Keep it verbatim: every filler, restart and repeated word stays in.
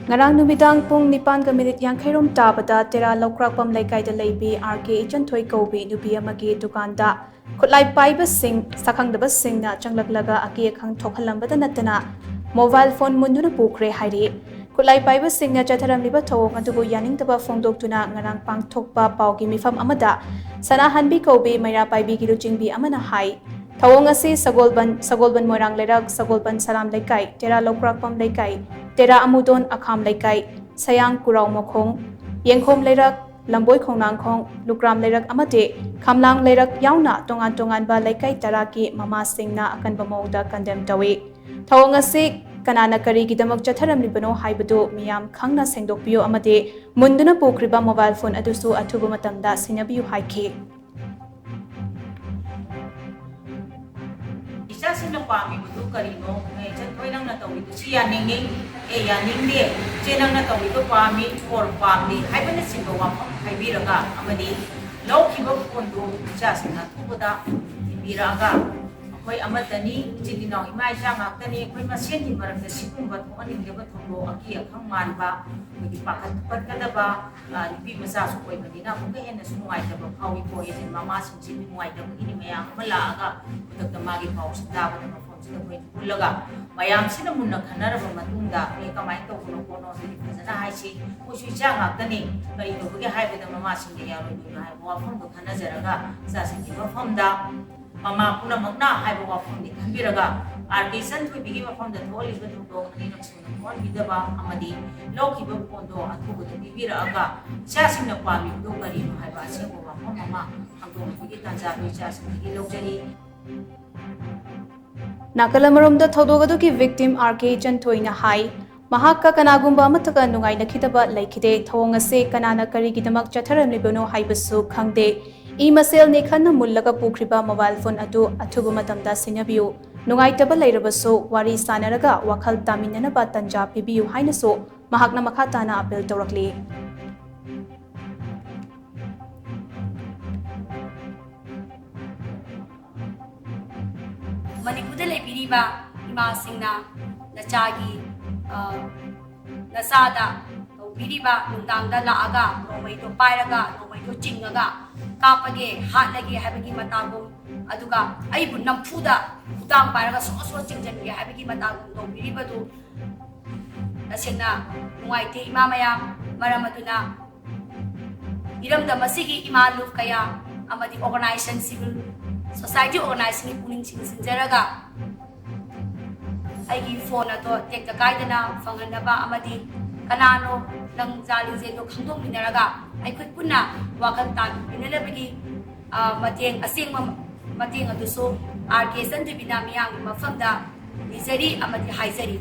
ꯉꯔꯥꯡ ꯅꯨꯃꯤꯗꯥꯡ ꯄꯨꯡ ꯅꯤꯄꯥꯟꯒ ꯃꯤꯅꯤꯠ ꯌꯥꯡꯈꯩꯔꯣꯝ ꯇꯥꯕꯗ ꯇꯦꯔꯥ ꯂꯧꯀ꯭ꯔꯥꯛꯄꯝ ꯂꯩꯀꯥꯏꯗ ꯂꯩꯕꯤ ꯑꯥꯔ ꯀꯦ ꯏꯆꯟꯊꯣꯏ ꯀꯧꯕꯤ ꯅꯨꯄꯤ ꯑꯃꯒꯤ ꯗꯨꯀꯥꯟꯗ ꯈꯨꯠꯂꯥꯏ ꯄꯥꯏꯕꯁꯤꯡ, ꯁꯛꯈꯪꯗꯕꯁꯤꯡꯅ ꯆꯪꯂꯛꯂꯒ ꯑꯀꯤ ꯑꯈꯪ ꯊꯣꯛꯍꯜꯂꯝꯕꯗ ꯅꯠꯇꯅ ꯃꯣꯕꯥꯏꯜ ꯐꯣꯟ ꯃꯨꯟꯗꯨꯅ ꯄꯨꯈ꯭ꯔꯦ ꯍꯥꯏꯔꯤ꯫ ꯈꯨꯠꯂꯥꯏ ꯄꯥꯏꯕꯁꯤꯡꯅ ꯆꯠꯊꯔꯝꯂꯤꯕ ꯊꯧꯑꯣꯡ ꯑꯗꯨꯕꯨ ꯌꯥꯅꯤꯡꯗꯕ ꯐꯣꯡꯗꯣꯛꯇꯨꯅ ꯉꯔꯥꯡ ꯄꯥꯡꯊꯣꯛꯄ ꯄꯥꯎꯒꯤ ꯃꯤꯐꯝ ꯑꯃꯗ ꯁꯅꯥꯍꯟꯕꯤ ꯀꯧꯕꯤ ꯃꯩꯔꯥ ꯄꯥꯏꯕꯤꯒꯤ ꯂꯨꯆꯤꯡꯕꯤ ꯑꯃꯅ ꯍꯥꯏ, ꯊꯧꯑꯣꯡ ꯑꯁꯤ ꯁꯒꯣꯜꯕꯟ, ꯁꯒꯣꯜꯕꯟ ꯃꯣꯏꯔꯥꯡ ꯂꯩꯔꯛ, ꯁꯒꯣꯜꯕꯟ ꯁꯂꯥꯝ ꯂꯩꯀꯥꯏ, ꯇꯦꯔꯥ ꯂꯧꯀ꯭ꯔꯥꯛꯄꯝ ꯂꯩꯀꯥꯏ, ꯇꯦꯔꯥ ꯑꯃꯨꯗꯣꯟ ꯑꯈꯥꯝ ꯂꯩꯀꯥꯏ, ꯁꯌꯥꯡ ꯀꯨꯔꯥꯎ ꯃꯈꯣꯡ, ꯌꯦꯡꯈꯣꯝ ꯂꯩꯔꯛ, ꯂꯝꯕꯣꯏ ꯈꯣꯡꯅꯥꯡꯈꯣꯡ, ꯂꯨꯀ꯭ꯔꯥꯝ ꯂꯩꯔꯛ ꯑꯃꯗꯤ ꯈꯝꯂꯥꯡ ꯂꯩꯔꯛ ꯌꯥꯎꯅ ꯇꯣꯉꯥꯟ ꯇꯣꯉꯥꯟꯕ ꯂꯩꯀꯥꯏ ꯇꯔꯥꯒꯤ ꯃꯃꯥꯁꯤꯡꯅ ꯑꯀꯟꯕ ꯃꯑꯣꯡꯗ ꯀꯟꯗꯦꯝ ꯇꯧꯏ꯫ ꯊꯧꯑꯣꯡ ꯑꯁꯤ ꯀꯅꯥꯅ ꯀꯔꯤꯒꯤꯗꯃꯛ ꯆꯠꯊꯔꯝꯂꯤꯕꯅꯣ ꯍꯥꯏꯕꯗꯨ ꯃꯤꯌꯥꯝ ꯈꯪꯅ ꯁꯦꯡꯗꯣꯛꯄꯤꯌꯨ ꯑꯃꯗꯤ ꯃꯨꯟꯗꯨꯅ ꯄꯨꯈ꯭ꯔꯤꯕ ꯃꯣꯕꯥꯏꯜ ꯐꯣꯟ ꯑꯗꯨꯁꯨ ꯑꯊꯨꯕ ꯃꯇꯝꯗ ꯁꯤꯟꯅꯕꯤꯌꯨ ꯍꯥꯏꯈꯤ꯫ ꯏꯆꯥꯁꯤꯡꯅ ꯄꯥꯝꯃꯤꯕꯗꯨ ꯀꯔꯤꯅꯣ? ꯑꯦ, ꯏꯆꯟ ꯈꯣꯏ ꯅꯪꯅ ꯇꯧꯔꯤꯕꯁꯤ ꯌꯥꯅꯤꯡꯉꯤ, ꯑꯦ, ꯌꯥꯅꯤꯡꯗꯦ, ꯏꯆꯦ ꯅꯪꯅ ꯇꯧꯔꯤꯗꯣ ꯄꯥꯝꯃꯤ or ꯄꯥꯝꯗꯦ ꯍꯥꯏꯕꯅꯆꯤꯡꯕ ꯋꯥꯐꯝ ꯍꯥꯏꯕꯤꯔꯒ ꯑꯃꯗꯤ ꯂꯧꯈꯤꯕ ꯐꯣꯟꯗꯨ ꯏꯆꯥꯁꯤꯡꯅ ꯑꯊꯨꯕꯗ ꯊꯤꯟꯕꯤꯔꯛꯑꯒ ꯑꯩꯈꯣꯏ ꯑꯃꯠꯇꯅꯤ, ꯏꯆꯤꯜ ꯏꯅꯥꯎ ꯏꯃꯥ ꯏꯆꯥ ꯉꯥꯛꯇꯅꯤ, ꯑꯩꯈꯣꯏ ꯃꯁꯦꯟꯒꯤ ꯃꯔꯛꯇ ꯁꯤꯒꯨꯝꯕ ꯊꯣꯛꯍꯟꯅꯤꯡꯗꯕ ꯊꯧꯗꯣꯛ ꯑꯀꯤ ꯑꯈꯪ ꯃꯥꯟꯕ, ꯑꯩꯈꯣꯏꯒꯤ ꯄꯥꯈꯠ ꯄꯨꯈꯠꯀꯗꯕ, ꯑ, ꯅꯨꯄꯤ ꯃꯆꯥꯁꯨ ꯑꯣꯏꯕꯅꯤꯅ ꯑꯃꯨꯛꯀ ꯍꯦꯟꯅꯁꯨ ꯅꯨꯡꯉꯥꯏꯇꯕ ꯐꯥꯎꯏꯀꯣ꯫ ꯏꯆꯤꯜ ꯃꯃꯥꯁꯤꯡꯁꯤꯗꯤ ꯅꯨꯡꯉꯥꯏꯇꯕꯒꯤꯅꯤ ꯃꯌꯥꯝ ꯑꯃ ꯂꯥꯛꯑꯒ ꯈꯨꯗꯛꯇ ꯃꯥꯒꯤ ꯄꯥꯎꯁꯤ ꯇꯥꯕꯗ ꯃꯐꯝꯁꯤꯗ ꯑꯩꯈꯣꯏ ꯄꯨꯜꯂꯒ ꯃꯌꯥꯝꯁꯤꯅ ꯃꯨꯟꯅ ꯈꯟꯅꯔꯕ ꯃꯇꯨꯡꯗ ꯑꯦ ꯀꯃꯥꯏꯅ ꯇꯧꯕꯅꯣ ꯈꯣꯠꯅꯣ ꯑꯗꯨꯗꯤ ꯐꯖꯅ ꯍꯥꯏꯁꯤ꯫ ꯃꯣꯏꯁꯨ ꯏꯆꯥ ꯉꯥꯛꯇꯅꯤ, ꯀꯔꯤ ꯇꯧꯕꯒꯤ ꯍꯥꯏꯕꯗ ꯃꯃꯥꯁꯤꯡꯅ ꯌꯥꯔꯣꯏꯗꯣꯏꯅꯣ ꯍꯥꯏꯕ ꯋꯥꯐꯝꯗꯣ ꯈꯟꯅꯖꯔꯒ ꯏꯆꯥꯁꯤꯡꯒꯤ ꯃꯐꯝꯗ ꯃꯃꯥ ꯄꯨꯝꯅꯃꯛꯅ ꯍꯥꯏꯕ ꯋꯥꯐꯝꯗꯤ ꯈꯟꯕꯤꯔꯒ ꯑꯥꯔ ꯀꯦ ꯏꯆꯟꯊꯣꯏꯕꯤꯒꯤ ꯃꯐꯝꯗ ꯊꯣꯛꯍꯜꯂꯤꯕ ꯊꯧꯗꯣꯛ ꯑꯅꯤꯔꯛ ꯁꯨꯅ ꯊꯣꯛꯍꯟꯕꯤꯗꯕ ꯑꯃꯗꯤ ꯂꯧꯈꯤꯕ ꯐꯣꯟꯗꯣ ꯑꯊꯨꯕꯗ ꯄꯤꯕꯤꯔꯛꯑꯒ ꯏꯆꯥꯁꯤꯡꯅ ꯄꯥꯝꯂꯤꯕꯗꯣ ꯀꯔꯤꯅꯣ ꯍꯥꯏꯕ ꯑꯁꯦꯡꯕ ꯋꯥꯐꯝ ꯑꯃ ꯈꯪꯗꯣꯛꯅꯕꯒꯤ ꯇꯥꯟꯖꯥꯗꯣ ꯏꯆꯥꯁꯤꯡꯗꯒꯤ ꯂꯧꯖꯔꯤ꯫ ꯅꯥꯀꯜ ꯑꯃꯔꯣꯝꯗ ꯊꯧꯗꯣꯛ ꯑꯗꯨꯒꯤ ꯚꯤꯛꯇꯤꯝ ꯑꯥꯔ ꯀꯦ ꯏꯆꯟꯊꯣꯏꯅ ꯍꯥꯏ, ꯃꯍꯥꯛꯀ ꯀꯅꯥꯒꯨꯝꯕ ꯑꯃꯠꯇꯒ ꯅꯨꯡꯉꯥꯏꯅꯈꯤꯗꯕ ꯂꯩꯈꯤꯗꯦ꯫ ꯊꯧꯑꯣꯡ ꯑꯁꯤ ꯀꯅꯥꯅ ꯀꯔꯤꯒꯤꯗꯃꯛ ꯆꯠꯊꯔꯝꯂꯤꯕꯅꯣ ꯍꯥꯏꯕꯁꯨ ꯈꯪꯗꯦ꯫ ꯏ ꯃꯁꯦꯜꯅꯤ ꯈꯟꯅ ꯃꯨꯜꯂꯒ ꯄꯨꯈ꯭ꯔꯤꯕ ꯃꯣꯕꯥꯏꯜ ꯐꯣꯟ ꯑꯗꯨ ꯑꯊꯨꯕ ꯃꯇꯝꯗ ꯁꯤꯟꯅꯕꯤꯌꯨ꯫ ꯅꯨꯡꯉꯥꯏꯇꯕ ꯂꯩꯔꯕꯁꯨ ꯋꯥꯔꯤ ꯁꯥꯅꯔꯒ ꯋꯥꯈꯜ ꯇꯥꯃꯤꯟꯅꯅꯕ ꯇꯟꯖꯥ ꯄꯤꯕꯤꯌꯨ ꯍꯥꯏꯅꯁꯨ ꯃꯍꯥꯛꯅ ꯃꯈꯥ ꯇꯥꯅ ꯑꯥꯄꯤꯜ ꯇꯧꯔꯛꯂꯤ꯫ ꯃꯅꯤꯄꯨꯔꯗ ꯂꯩꯕꯤꯔꯤꯕ ꯏꯃꯥꯁꯤꯡꯅ ꯅꯆꯥꯒꯤ, ꯑ, ꯅꯆꯥꯗ ꯇꯧꯕꯤꯔꯤꯕ, ꯅꯨꯡꯗꯥꯡꯗ ꯂꯥꯛꯑꯒ ꯅꯣꯡꯃꯩꯗꯣ ꯄꯥꯏꯔꯒ ꯅꯣꯡꯃꯩꯗꯣ ꯆꯤꯡꯉꯒ ꯀꯥꯞꯄꯒꯦ, ꯍꯥꯠꯂꯒꯦ ꯍꯥꯏꯕꯒꯤ ꯃꯇꯥꯒꯨꯝ, ꯑꯗꯨꯒ ꯑꯩꯕꯨ ꯅꯝꯐꯨꯗ ꯈꯨꯗꯥꯡ ꯄꯥꯏꯔꯒ ꯁꯣ ꯁꯣ ꯆꯤꯡꯁꯤꯟꯒꯦ ꯍꯥꯏꯕꯒꯤ ꯃꯇꯥꯒꯨꯝ ꯇꯧꯕꯤꯔꯤꯕꯗꯨ ꯇꯁꯦꯡꯅ ꯅꯨꯡꯉꯥꯏꯇꯦ ꯏꯃꯥ ꯃꯌꯥꯝ꯫ ꯃꯔꯝ ꯑꯗꯨꯅ ꯏꯔꯝꯗꯝ ꯑꯁꯤꯒꯤ ꯏꯃꯥ ꯂꯨꯞ ꯀꯌꯥ ꯑꯃꯗꯤ organization, civil society organizationꯒꯤ ꯄꯨꯛꯅꯤꯡ ꯆꯤꯡꯁꯤꯟꯖꯔꯒ ꯑꯩꯒꯤ phone ꯑꯗꯣ ꯇꯦꯛꯇ ꯀꯥꯏꯗꯅ ꯐꯪꯍꯟꯅꯕ ꯑꯃꯗꯤ ꯀꯅꯥꯅꯣ ꯅꯪ ꯖꯥ ꯂꯤꯡꯖꯦꯜꯗꯣ ꯈꯪꯗꯣꯛꯃꯤꯟꯅꯔꯒ ꯑꯩꯈꯣꯏ ꯄꯨꯟꯅ ꯋꯥꯈꯜ ꯇꯥꯃꯤꯟꯅꯅꯕꯒꯤ, ꯑ, ꯃꯇꯦꯡ, ꯑꯁꯦꯡꯕ ꯃꯇꯦꯡ ꯑꯗꯨꯁꯨ ꯑꯥꯔ ꯀꯦ ꯆꯟꯗꯨꯕꯤꯅ ꯃꯤꯌꯥꯝꯒꯤ ꯃꯐꯝꯗ ꯅꯤꯖꯔꯤ ꯑꯃꯗꯤ ꯍꯥꯏꯖꯔꯤ꯫